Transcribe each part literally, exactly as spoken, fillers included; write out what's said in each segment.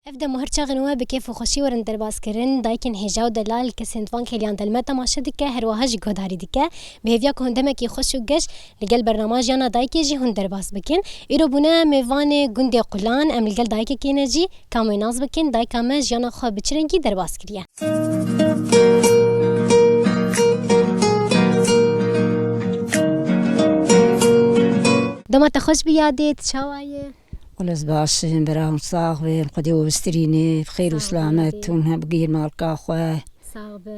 Ev dem û her çaxên we bi kêf û xweşî werin derbaskirin. Dayikên hêja û delal kesên di van kêliyan de li me temaşe dike, her wiha jî guhdarî dike. Bi hêviya ku hûn demekî xweş û geş li gel bernama Jiyana Dayikê jî hûn derbas bikin. Îro bûne mêvanê gundê Qulan, em li gel dayikekê ne jî, ka em wê nas bikin, dayika me jiyana xwe bi çi rengî derbas kiriye. Dema te xweş bi yadê, tu çawa yî? Wele ez baş im, bira hûn sax bin, Xwedê we bistirîne, bi xêr û silamet hûn hebigihîn malka xwe,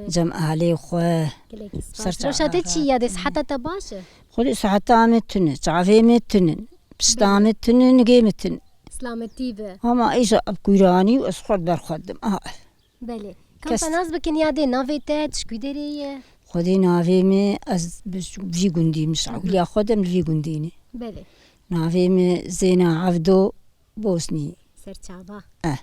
cem ahlê xwe. Gelekî spas. Ser çava. Roşa te çi ya de, siheta te baş e? Xwedê siheta min tune, çavê min tune, pişta min tune, nigê min tune. Silametî be. Ama îja ev kûranî û ez xwe li ber xwe didim. Ah. Belê. Kam te nas bikin ya de, navê te, tu ji kû derê ye? Xwedê navê min, ez bi vî gundî, min ji ewliya xwe de min li vî gundî ne. Belê. Navê min Zêna Evdo Boznî. Serçava. Eh.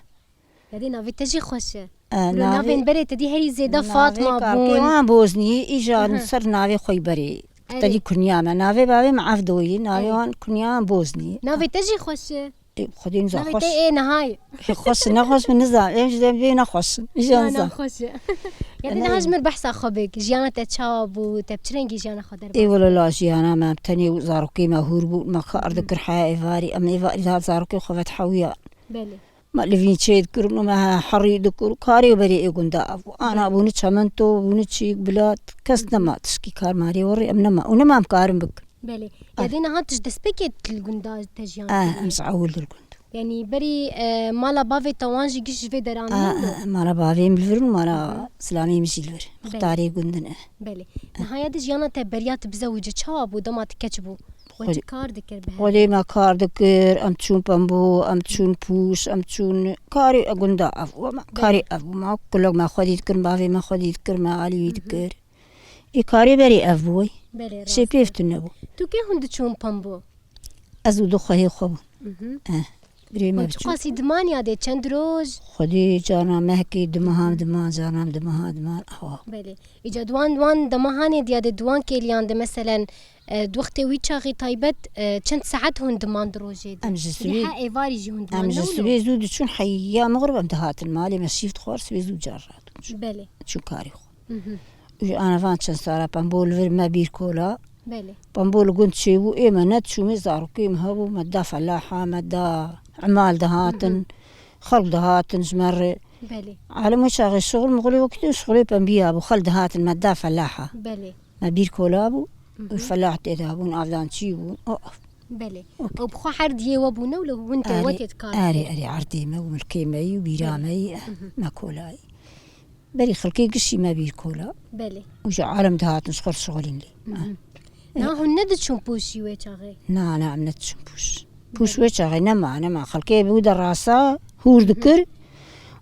Ya de navê te jî xweş e. Eh, navên berê te dî herî zêde Fatma bûn. Navê karkê wan Boznî, îja ser navê xwe yî berê. Te dî kunya me. Navê bavê min Evdo yî, navê wan kunya Boznî. Navê te jî xweş e. Ê, Xwedê niza xweş. Navê te ê niha ye. Xweş, nexweş min nizam. Em ji dem bê nexweş in. Îja nizam. Xweş e. Ya de niha ji min behsa xwe bik. Jiyana te çawa bû? Te bi çi rengî jiyana xwe derbas kir? Ê wele la jiyana me, em tenê û zarokê me hûr bû. Me kar dikir heya êvarî. Em êvarî dihat zarokê xwe vedhewiya. Belê. Me livîn çê dikir, me herî dikir. Karê berê ê gunda ev bû. Ana bûne çemento, bûne çîk, bilat. Kes nema tişkî kar marê werê em nema. Û nema em karin bikin. Belê. Ya de niha tu ji destpêkê li gunda te jiyan kiriye? Eh, em ji ewil li gund. Yanî berî, e, mala bavê te wan jî giş ji vê deran ne? Eh, mala bavê min li vir û mala zilamê min jî li vir. Muxtarê gund in, eh. Belê. Niha ya de jiyana te beriya tu bizewice çawa bû, dema tu keç bû? We çi kar dikir bi hev? Xwedê me kar dikir, em çûn pembo, em çûn pûş, em çûn karê gunda ev bû, me karê ev bû, me kulek me xwedî dikir, bavê me xwedî dikir, me alî wî dikir. Ê karê berê ev bû wey. Belê, rast e. Şê pêv tune bû. Tu kê hûn diçûn pembo? Ez û du xwehê xwe bûn. Mhm. Eh, birê me biçûk. Çiqasî diman ya de çend roj? Xwedê carna mehkê dimahan diman, carna dimahan diman, awa. Belê. Îca di wan, wan demahanê diya de di wan kêliyan de meselen, e, di wextê wî çaxê taybet, e, çend saet hûn diman di rojê de? Em ji sibê, ha êvarî jî hûn diman, em ji sibê zû diçûn heya mixrib em dihatin malê me şîv dixwar sibê zû car radûn. Belê. Çû karê xwe. Mhm. Û ji ana van çend sala pembo li vir me bîr kola. Belê. Pembo li gund çêbû, ê me nediçûmê, zarokê me hebû, me da felaha, me da emal dihatin, xelk dihatin ji me re. Belê. Alem wê çaxê şixul mixulê wekî din şixulê pembiya bû, xelk dihatin, me da felaha. Belê. Me bîr kola bû, û felah tê de bûn, avdançî bûn. O, Belê. Ew bi xwe her diyê we bûne û li hûn te wekê dikar. Erê, erê, erdê me û milkê me yî û bîra me yî, me kolayî. Berî xelkê gişî me bîr kola. Belê. Û ji alem dihatin ji xwe şixulîn lê. Mhm. Niha hûn nediçûn pûşî wê çaxê? Na, na, em nediçûn pûş. Pûş wê çaxê nema, nema. Xelkê bi wî de rasa hûr dikir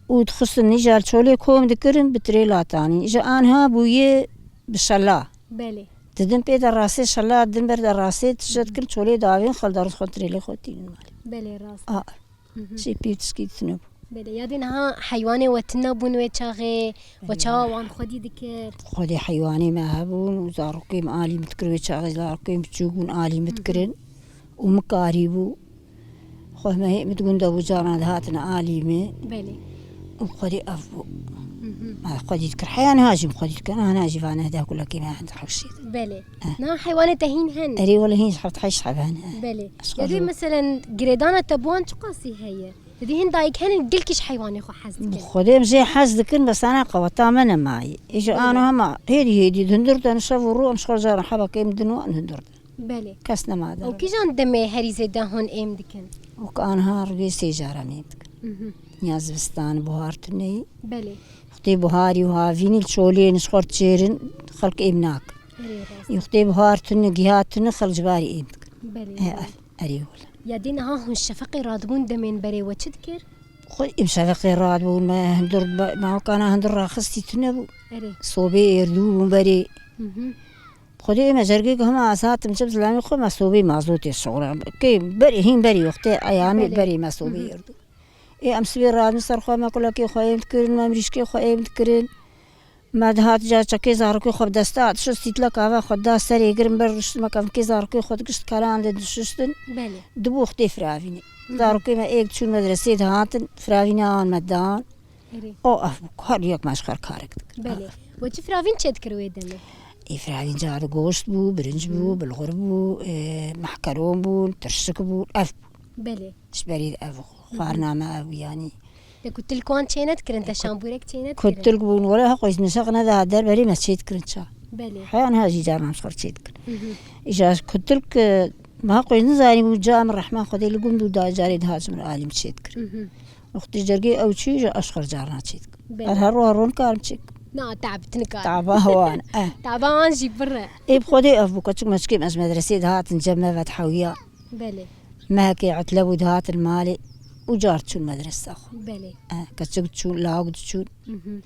û dixistin nîja li çolê kom dikirin bi tirêla tanî. Ji anha bûye bi şela. Belê. Didin pê de rastê şela, didin ber de rastê tije dikin çolê davên xel darin xwe tirêlê xwe tînin malê. Belê, rast. A. Mhm. Şê pê tişkî tune bû. Belê, ya dê niha heywanê we tune bûn wê çaxê, we çawa wan xwedî dikir? Xwedî heywanê me hebûn û zarokê min alî min dikir wê çaxê, zarokê min biçûk bûn alî min dikirin û min karî bû. Xwe me hê min di gunda bû carna dihatin alî min. Belê. Û xwedî ev bû. Mhm. Me xwedî dikir. Heya niha jî min xwedî dikir. Ana jî vane hede kulakê me hende hewşî. Belê. Eh. Na heywanê te hîn hene? Erê wele hîn ji heft heşt heb hene. Belê. Ya dê meselen girêdana te bi wan çiqasî heye? Didî hin dayik henin gelkî ji heywanê xwe hez dikin. Xwedê em jê hez dikin, bes ana qeweta me nemayî. Îja ana hema hêdî hêdî di hundir de şev û rû em ji xwe caran hebekê em din wan hundir de. Belê. Kes nema de. Ew kîjan demê herî zêde hûn êm dikin? Wek anha rûyê sê caran êm dikin. Mhm. Ya zivistan buhar tuneyî. Belê. Wextê buharî û havînî li çolê nişxwar çêrin xelk êm nakin. Erê rast. Wextê buhar tune, giha tune xelk ji barî êm dikin. Belê. E, belê. Erê wele. Ya dê niha hûn şefeqê radibûn demên berê we çi dikir? Xwe em şefeqê radibûn, me hundir, me wekana hundir raxistî tune bû. Erê. Sobê êrdû bûn berê. Mhm. Xwedê ê me cergê ku hema ez hatim cem zilamê xwe me sobê mazotê şixulan. Kê berê hîn berê wextê eyamê berê me sobê êrdû. Ê em sibê radin ser xwe me kulekê xwe êm dikirin, me mirîşkê xwe êm dikirin. Me dihat ca çekê zarokê xwe bi desta dişist, tîtlek ava xwe da serê girin ber ruştin, me kevnikê zarokê xwe digişt, keran de dişiştin. Belê. Dibû xtê firavînê. Hı hı. Zarokê me êk diçûn medresê dihatin, firavîna an me dan. Erê. O ev bû, her yek me ji xwe karek dikir. Belê. We çi firavîn çê dikir wê demê? Ê firavîn carê goşt bû, birinc bû, Hı. bilxur bû, e, mehkeron bûn, tirşik bûn, ev bû. Belê. Ji berî ev xwarina me ev yanî. Te kutilk wan çê nedikirin, te şambûrek çê nedikirin? Kutilk bûn, wele heqo ji min şeq neda der berî me çê dikirin ça. Belê. Heya niha jî carna ji xwe çê dikirin. Hı hı. Îja kutilk, e, me heqo ji nizanî bû, ca min rehman Xwedê li gund bû, da carê dihat ji min alî min çê dikirin. Hı hı. Wextê cergê ew çû, ji eş xwe carna çê dikirin. Belê. Ez her ro her ro nikarim çê dikim. Na, tab tu nikar. Taba wan, eh. Taba wan jî bir e. Ê bi Xwedê ev bû, keçik meçikê me ji medresê dihatin cem me ve dihewiya. Belê. Mehekê etle bû dihatin malê û car diçûn medresa xwe. Belê. Eh, keçik diçûn, lawik diçûn. Mhm.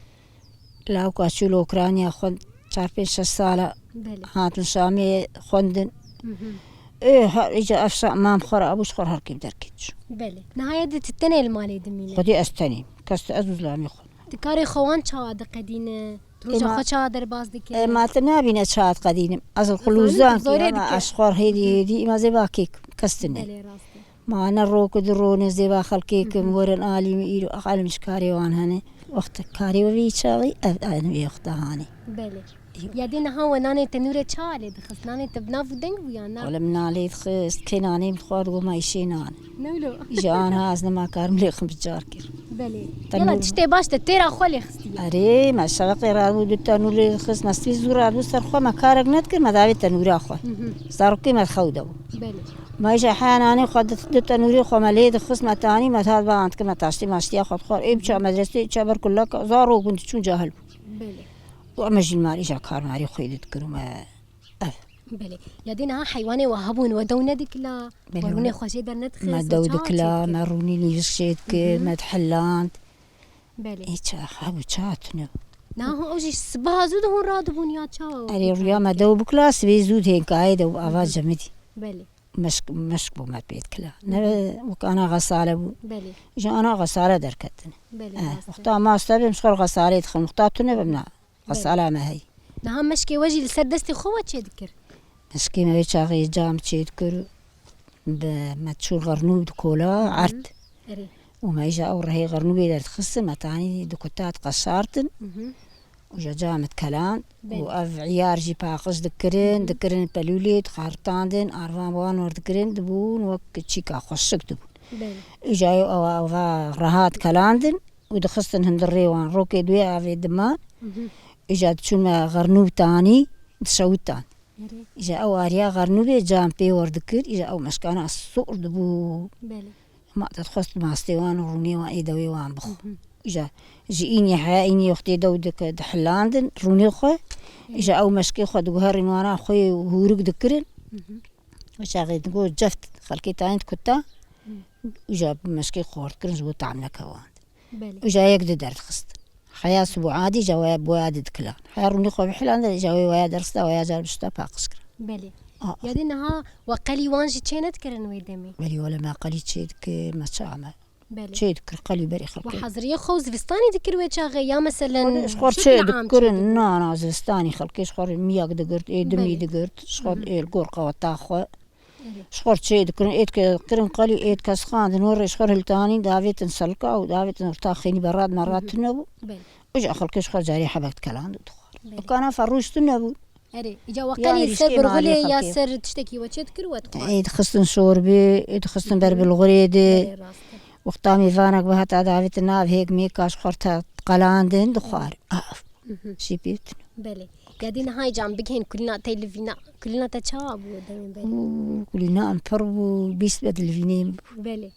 Lawika çû li Ukrayna xwend çar pênc şeş sala. Belê. Hatin Şamê xwendin. Mhm. Ê, her îca ev şa mam xwe rabû ji xwe her kêm derkê diçû. Belê. Niha de tu tenê li malê dimîne? Xwedê ez tenê. Kes ez û zilamê xwe. Di karê xwe wan çawa diqedîne? Roja Ema- xwe çawa derbas dike? Ema tu nabîne çawa diqedînim. Ez li Zanî qulûzan tu zorê kî, ema dike. Ez xwar hêdî Hı hı. hêdî, ema zêba kêk, kes tune. Belê, rast e. Ma ne rok di rone zêba xelkê kim, Hı hı. werin alî min îro, elim ji karê wan hene. Wexta karê we vî çaxî, ev, ev, ev, wexta hanê. Belê. Ya dê niha we nanê tenûrê çawa lê dixist? Nanê te bi nav û deng bû yan na? Wele min nalê dixist, kê nanê min dixwar, dibû ma îşê nan. Ne wilo? Ji anha ez nema karim lê xim bi car kir. Belê. Tenûr. Yala tiştê baş te têra xwe lê xistiye. Erê, me şeveqê radibû, du tenûr lê dixist, me stî zû radibû ser xwe, me karek nedikir, me davê tenûra xwe. Hı hı. Zarokê me xew de bû. Belê. Me îja heya nanê xwe di, du tenûrê xwe me lê dixist, me tanî, me hat ba antikir, me taştê maştiya xwe dixwar. Ê biça medresê, îça ber kulek, zarok bûn diçûn cahil bû. Belê. Û em jî mar îja karmarê xwe dikir û me ev. Belê. Ya dê niha heywanê we hebûn, we dew nedikila, Belê, we rûnê wele. xwe jê dernedixist, Me we dew çawa dikila, çêdikir? me rûnî nîvişk çêdikir, Hı hı. me dihiland. Belê. Ê ça, hebû ça tune. Niha hûn ew jî sibaha zû de hûn radibûn ya çawa? Erê, rûya me dew bikila, sibê zû hênkayê de û ava Hı hı. cemidî. Belê. Meşk, meşk bû me pê dikila. Ne Hı hı. wek ana xesale bû. Belê. Ji ana xesale derketin. Belê, Eh, rast e. wexta masta bim ji xwe xesalê dixin, wexta tune bim na. Belê. Xesala me hey. Niha meşkê we jî li ser destê xwe we çê dikir? Meşkê me wê çaxê cam çê dikir, bi me çûr xernû dikola, Hı hı. erd. Erê. Û me îja ew rehê xernûbê derdixistin, me tanî dikuta diqeşartin. Hı hı. Û ja cam dikelan. Belê. Û ev îyar jî paqij dikirin, Hı hı. dikirin pelûlê, dixartandin, arvan bi wan wer dikirin, dibûn wek çîka xweşik dibûn. Belê. Îja ew ava, ava reha dikelandin. û dixistin hundirê wan. Rokê duê avê diman, Mhm. îja diçûn me xernûb tanî, dişewitan. Erê. Îja ew ariya xernûbê cam pê wer dikir, îja ew meşkana sor dibû. Belê. Ma te dixwest mastê wan û rûnê wan ê dewê wan bixwe. Mhm. Îja ji înî heya înî wextê dew dike dihilandin rûnê xwe. Erê. Îja ew meşkê xwe diguherin wana xwe hûrik dikirin. Mhm. Çaxê digot ceft xelkê tayên dikuta. Mhm. Îja meşkê xwe wer dikirin ji bo tam neke wan. Belê. Û ja yek di derdixist. Heya sibû adî ja waya boya di dikilan. Heya rûnî xwe bihilan de ja wê waya derxista waya car bişta paqij kir. Belê. Aa. Yadî niha we qelî wan jî çê nedikirin wê demê? Belê wele me qelî çê dikir, me çawa me. Belê. Çê dikir qelî berê We xelkê. haziriyê xwe û zivistanî dikir wê çaxê ya meselen Xwe ji xwe çê dikirin, na, na, zivistanî xelkê ji xwe miyak digirt, ê dimî Belê. digirt, ji xwe Hı hı. ê li gor qeweta xwe. Erê. Ji xwe çê dikirin, êt ke kirin qelî, êt ke sixandin, were ji xwe hiltanîn, davêtin selka û davêtin orta xênî berat merat Hı hı. tune bû. Belê. Û ji xelkê ji xwe carê hebek dikeland û dixwar. Belê. Dikana ferrûş tune bûn. Erê, îca we Yani qelî rîştê ser malê birxulê ya xelkê. ser tiştekî we çê dikir we dixwar. Ê dixistin şorbê, ê dixistin Hı hı. ber bilxurê de. Belê, rast e. Wexta mêvanek bi heta davêtin nav hêk mêka ji xwe te qelandin dixwar. Af. Mhm. Şî pê tune. Belê. Ya dî niha îcan bigihên kulîna te li vîna. Kulîna te çawa bû demên berê? Û kulîna em pir bû, bîst be di li vînê min bû. Belê.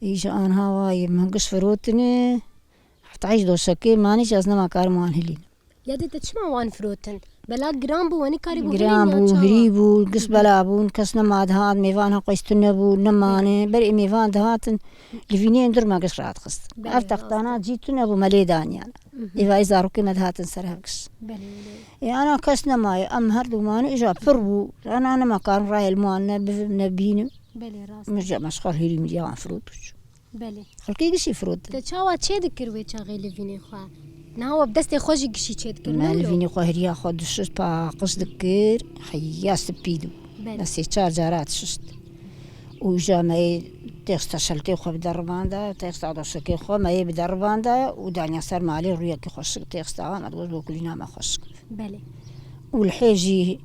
Îja anha wayê min giş firotine. Heta îş doşekê manî jî ez nema karim wan hilînim. Ya dê te çima wan firotin? Bela giran bû, we nikarî bû Giran hilîn ya bû, çawa? hirî bû, giş Hı hı. bela bûn, kes nema dihat, mêvan ha qeys tune bû, nemane. Belê. Berê mêvan dihatin, li vînê dur me giş radixist. Belê, Ev rast textana e. cî tune bû, me lê daniyan. Mhm. Êvayî zarokê me dihatin ser hev giş. Belê, belê. Ê, ana kes nemaye, em her du mane, îja pir bû. Ana nema karim rayê li wan ne bivim, ne bînim. Belê, rast e. Min ji me ji xwe hirî miriya wan firot û çû. Belê. Xelkê gişî firotin. Te çawa çê dikir wê çaxê li vînê xwe? Niha we bi destê xwe jî gişî çêdikir, ne Me li wilo? Vînî xwe hiriya xwe dişişt, paqij dikir, heya spî dibû. Belê. Me sê çar cara dişişt. Û îja me yê texta şeltê xwe bi deribanda, texta doşekê xwe me yê bi deribanda û daniya ser malê rûyekî xweşik texta me digot, bo kulîna me xweşik. Belê. Û li hêv jî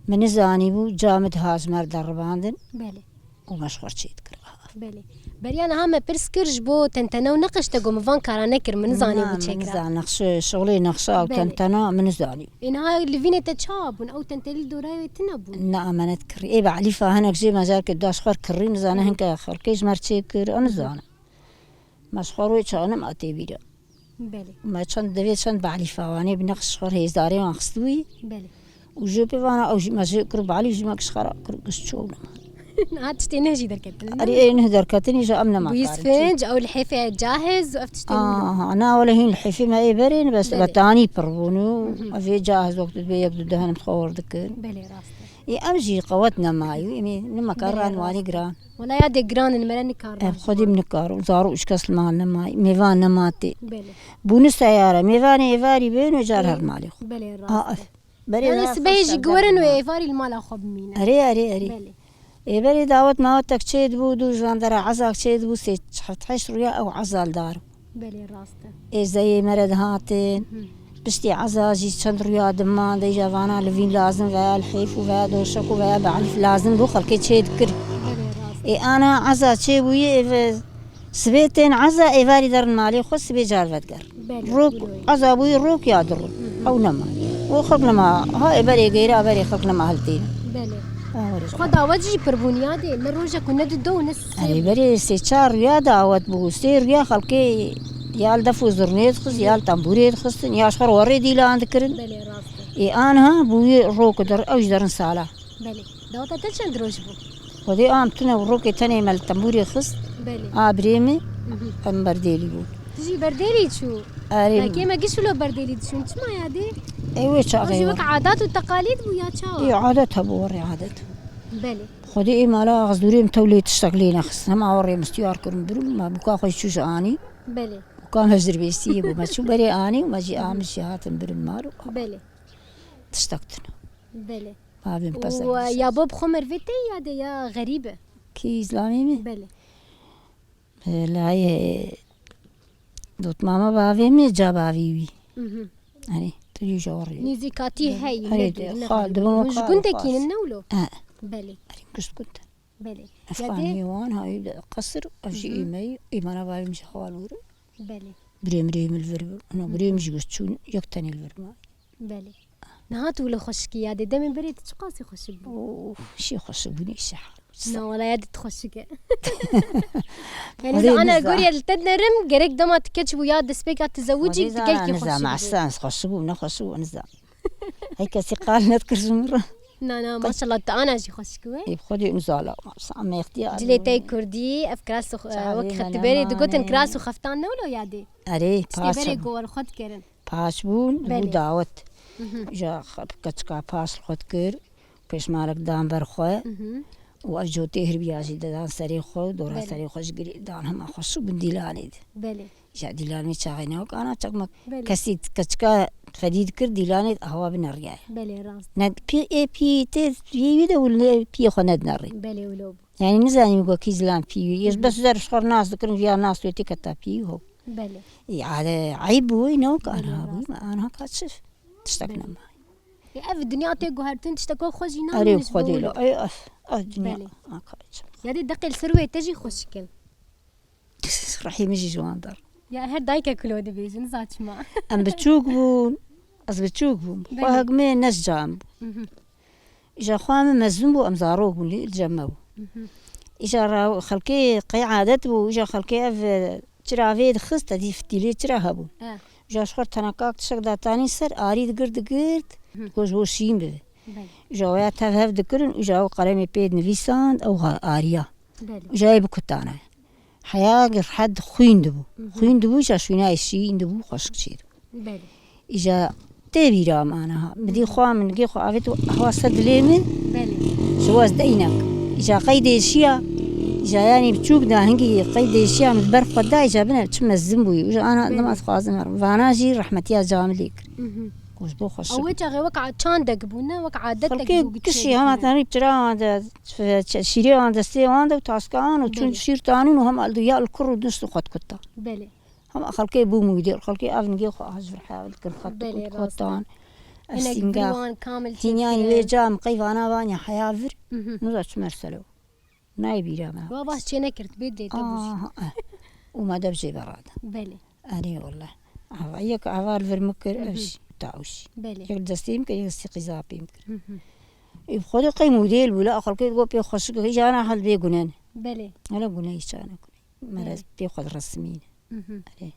min nizanîbû, ca min dihat ji me re deribandin. Belê. Û me ji xwe re çêdikir. Belê. Beriya niha me pirs kir ji bo tentene û neqeş te got, min van kara nekir, min nizanî Na, bû min çêkira. Nizan, nexşe, şixulê nexşa û Belê. Tentena min nizanî. Ê niha li vînê te çawa bûn? Ew tentelî dorayê wê tune bûn? Na, me nedikirî. Ê be Elîfa hinek jê me carkê da ji xwe re kirî, nizane Hı. hinke xelkê ji me re çêkir, ew Hı hı. nizane. Me ji xwe rûyê çawa nema tê bîra. Belê. Me çend devê çend be Elîfa wanê bi neqş ji xwe re hêzdarê wan xistibûyî. Belê. Û jê pê vana ew jî me jê kir be Elî jî me giş xera kir giş ço nema. Niha tiştê ne jî derketin, ne? Erê ê neh derketinî ji em nema Bûyî karin. Sfinc, ew lihêfê cahiz û ev tiştê wilo. Aha, na wele hîn lihêfê me ê berê ne bes Belê. Betanî pir bûn û Hı hı. ev ê cahiz wek tu dibê yek du dehenim xwe wir dikin. Belê rast e. Ê em jî qewet nemayî, em ê nima kar Belê, ran rast wanî e. Giran. Wela ya dê giran in, mere nikar Ev ran xwedî ji min nikar û zarok ji kes li mal nema, mêvan nema tê. Belê. Bûne seyare, mêvanê êvarî bên û car Ê, her malê xwe. Belê, A, rast ev. e. Berê Yani daha sibehê xweş jî ev giwerin derdim wê ha. êvarî li mala xwe bimîne. Erê, erê, erê. Belê. Ê berê dawet mawetek çê dibû, dû ji van dera ezak çê dibû, sê heft heşt rûya ew ezal dar. Belê, rast e. Ê zeyê me re dihatin. Hı. Piştî eza jî çend rûya diman, de îja vana li vîn lazim veya li hêf û veya doşek û veya be elîf lazim bû, xelkê çê dikir. Belê, rast. Ê ana eza çê bûyî, ê ve sibê tên eza, êvarî derin malê xwe, sibê car vediger. Belê, Rok, wilo ye. Eza bûyî rok ya du rok. Hı hı. Ew nema. O xelk nema, ha ê berê geyra berê xelk nema hiltêne. Belê. Ha, were. Xwe dawet jî pir bûn ya dê. Ne rojek û ne dido û ne sê Erê bû. Berê sê çar rûya dawet bû. Sê rûya xelkê ya li def û zurnê dixist, ya li tembûrê dixistin, ya ji xwe re werê dîlan dikirin. Belê, rast e. Ê aniha bûyê rok û der, ew jî derin sala. Belê. Daweta te çend roj bû? Xwedê am tune û rokê tenê me li tembûrê xist. Belê. A birê min, Mhm. em berdêlî bûn. Tu jî berdêlî çû? Erê. Belkê me giş wilo berdêlî dişûn. Çima ya dê? Ê wê çaxê Ew jî wek adat û teqalîd bû ya çawa? Ê adet hebû, werê adet. Belê. Xwedê ê mala axzûrê min tewlê tiştek lê nexist. Hema werê min stiyar kirin birim, me bûka xwe jî çû ji anî. Belê. Bûka me ji dirbêsiyê bû. Me çû berê anî û me jî Mhm. amir jî hatin birin mal û Belê. tiştek tune. Belê. Bavê min pezek Û, dişt. Ya bo bi xwe merivê te ya de ya xerîb e? Kî, zilamê min? Belê. Layê dotmama bavê min ca bavî wî. Mhm. Erê, tu yî ji orê. Nêzîkatî Belê. Hey, Hey ne de, dûr, ne xal, xerîb. Dibin Hûn ji xal, gundekî xal. Nin ne wilo? He. Belê. Erê, gişt gund. Belê. Ev Ya de qaniyê wan ha, ev de qesir, ev jî Mhm. êmeyî, êmana bavê min ji hewa nûr. Belê. Birê mirê min li vir bû. Ana birê min jî west çûn, yek tenê li vir ma. Belê. Niha tu wilo xweşikî ya dê. Demê berê tu çiqasî xweşik bû? Of, şî xweşik bû, neyse hal. Na, wela ya dê tu xweşik e. Yani Xwedê ana nizam. Goriya li te nerim, gerek dema tu keç bû ya destpêka tu zewicî, Xwedê tu zana gelkî nizam, xweşik bû. Aslan, xweşik bû, ne xweşik bû, nizam. Hey kesî qal nedikir ji min re. Na, na, maşallah, tu ana jî xweşik we. Ê, bi Xwedê û zala, maşallah, me ixtiyar Cilê bû. Te kurdî, ev kiras û, Çavê wek me xetibêrê digotin nemanê. Kiras û xeftan ne wilo ya dê. Erê, Tiştê paç berê hebû. Ku wer xwe dikerin. Paç bûn, Belê. Bû dawet. Mhm. Ja xwe keçika paç li xwe dikir, pêşmarek dan ber xwe. Mhm. Û ev cotê hirbiya jî dedan serê xwe, dora Belê. Serê xwe ji girê dan hema xweşik bûn dîlanê de. Belê. Ja dîlan wî çaxê ne wek ana çakmak. Belê. Kesî keçika fedî dikir dîlanê de awa bineriyay. Belê, rast. Ne pî, ê pî tê pî wî de û lê pî xwe nedineri. Belê, wilo bû. Yani nizanî wekî zilam pî wî. Yê Hı hı. Bes zer ji xwe nas dikirin, viya nas wê tê keta pî ho. Belê. Ya de eyb bû, ne wek ana Belê, bû. Rast. Ana ka çi? Tiştek Belê. Nema. Ya ev dinya tê guhertin, tiştek xwe jî Erê namin ji xwedê bo lo. Ay, af, af dinya. Belê. Aka çi. Ya dê deqê li ser wê te jî xweşik in. Rehî min jî ji wan der. Ya her dayikek wilo dibêjin, za çima. Em biçûk bûn, ez biçûk bûm. Belê. Xwe hek me ne ji cam bû. Mhm. Îja xwe min mezin bû, em zarok bûn, li cem me bû. Mhm. Îja ra xelkê qey adet bû, îja xelkê ev, e, çira vê dixist, edî fitîlê çira hebû. Eh. Îja ji xwe tenekak tişek datanî ser, arî digirt digirt, Mhm. ku ji bo şîn bibe. Belê. Îja waya tev hev dikirin, îja ew qelemê pê dinivîsand, ew ha-, ariya. Belê. Îja yê bikutana. Heya rehet xwîn dibû. Mhm. Xwîn dibû, îja şûnayê şîn dibû, xweşik çê dibû. Belê. Îja tê bîra min aniha. Min dî xwe min gê xwe avêt û hewa ser dilê min. Belê. Ji waz deynek. Îja qey dêşiya. Îja yanî biçûk da hingî qey dêşiya min ber xwe da, îja bine çi mezin bûyî. Îja ana dima dixwazim herim. Vana jî rehmetiya camilê kir. Ku ji bo xwe şik. Ew çaxê wek çandek bû, ne wek adetek bû. Xelkê kişî hema tenrî çira wan de, şîrê wan destê wan de û taska wan û çûn şîr tanûn û hema li duya li kur û dişt û xwe dikutta. Belê. Hema xelkê bû mûdêr, xelkê ev nigê xwe a ji vir heya dikir xwe tan. Hinek bir wan kamil çêdikirin. Hînyanî wê cam qey vana vanya heya vir, nuza çi merselo. Nayê bîra me. Wa baş çê nekir, bê dê te bû jî. Aha, eh. Û me dev jê berada. Belê. Erê wele. Ava, yek ava li vir min kir, ev jî, ta ew jî. Belê. Yek destê min kir, yek destê qîza pê min kir. Ê, bi xwedê qey model bû, la xelkê digot pê xweşik, îja ana hel bê gune ne. Belê. Hele gune îja ne gune. Mere pê xwe diresimîne. Erê.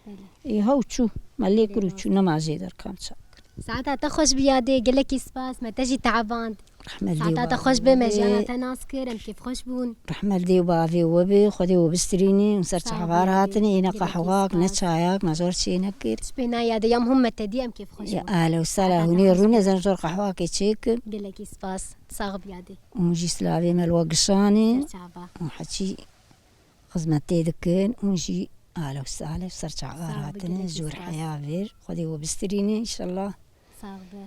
Belê. Ê, hew çû, me lê kir û çû, nema jê der kam çak. Saeta te xweş bi yadê, gelekî spas, me te jî teeband. Rehmet lê Saeta te xweş be, me jiyana te nas kir, em kêfxweş bûn. Rehmet lê û bavê we be, Xwedê we bistirîne, hûn ser çavar hatine, ê ne qehwak, ne çayak, me zor çê nekir. Spêna yadê ya hûn me te dî, em kêfxweş bûn. Ya ale û sala hûnê rûne, zem zor qehwakê çêkim. Gelekî spas, sax bi yadê. Hûn jî silavê me li we gişanê. Çava. Hûn heçî xizmetê dikin, hûn jî ale û sale ser çavar hatine, ji wir heya vir. Xwedê we bistirîne, înşallah. Sax be.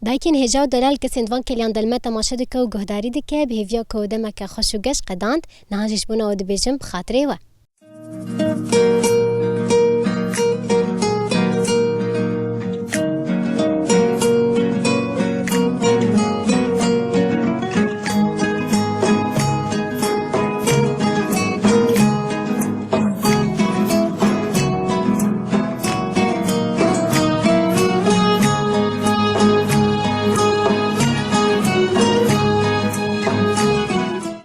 Dayikên hêja û delal kesên di van keliyan de li me temaşe dike û guhdarî dike, bi hêviya ku demeke xweş û geş qedand, niha jî ji bona we dibêjim bi xatirê we.